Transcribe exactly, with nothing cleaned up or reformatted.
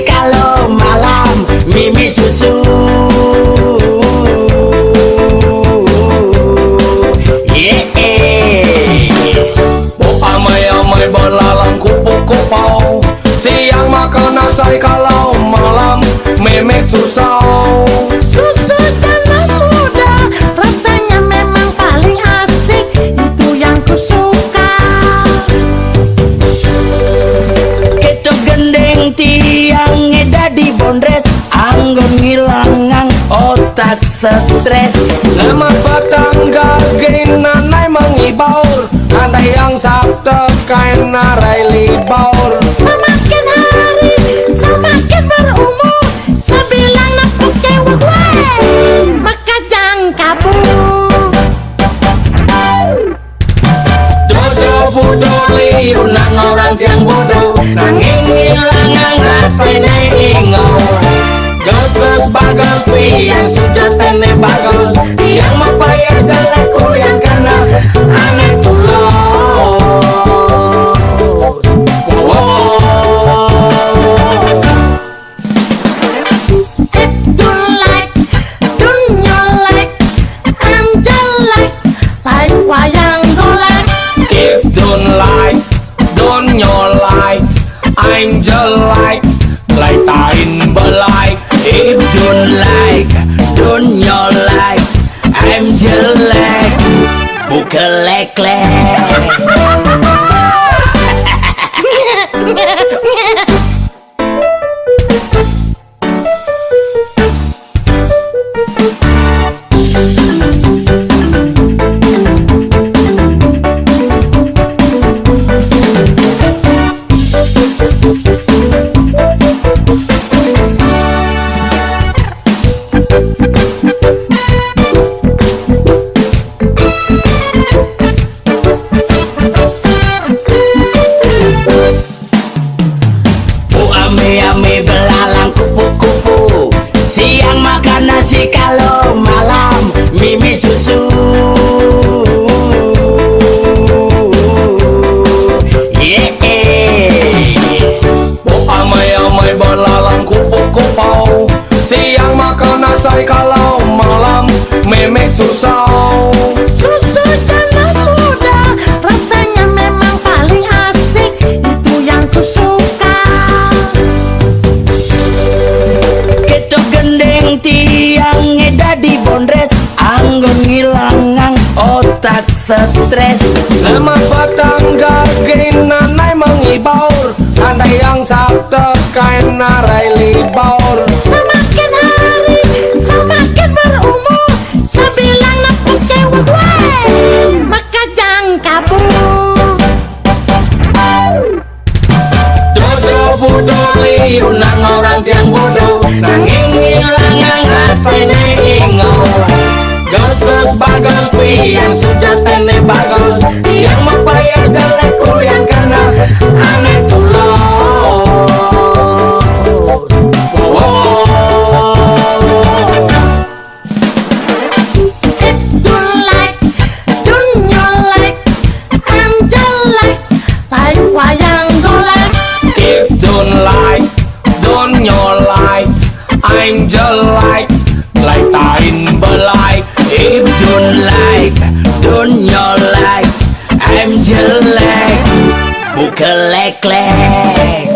Kalau malam mimi susu. Yeah. Oh, amai-amai belalang kupu-kupu. Siang makan nasi, kalau malam memek susah. Susu janda muda rasanya memang paling asik. Itu yang kusuka. Ketok gendeng tiang ngeda di bondres, anggon ngilangang otak stres. Lemak batang gaging nanai mengibaur, andai yang sabda kain narai libaur. Semakin hari semakin berumur, sebilang nepuk cewek weh, maka jang kabur. Dodo budo liu nang orang tiang bodoh, nanging ngilangang hati ne ingo. Gus-gus bagus, pian sujatene bagus, yang mapayas dalam kuliah karena aneh pulo. Wow. Don't like, don't you like, I'm just like, like wayang golek. If don't like, don't you like, I'm just like, like tain belai. If don't like, don't you like, I'm just like, buka lek-lek. Bu ame-ame belalang kupu-kupu, siang makan nasi, kalau malam mimi susu. Yeah. Bu amai-amai belalang kupu-kupu, siang makan nasi, kalau malam memek susah. Susu janda muda rasanya memang paling asik, itu yang kusuka. Ketok gendeng tiang ngeda di bondres, anggon ngilangang otak stres. Lemak batang gaging nanai mengibaur, andai yang sabda kain narai libaur. Semakin hari semakin berumur, sebilang nepuk cewek weh, maka jang kabur. Dodo budo liu nang orang tiang bodoh, nanging ngilangang hati ne ingo. Gus-gus bagus, pian sujatene bagus, yang mapayas dalam kuliah karena aneh pulo. Wow. If don't like, don't you like, I'm just like, like wayang golek. If don't like, don't you like, I'm just like, like tain belai. If don't like, don't you like, I'm just like, buka lek-lek.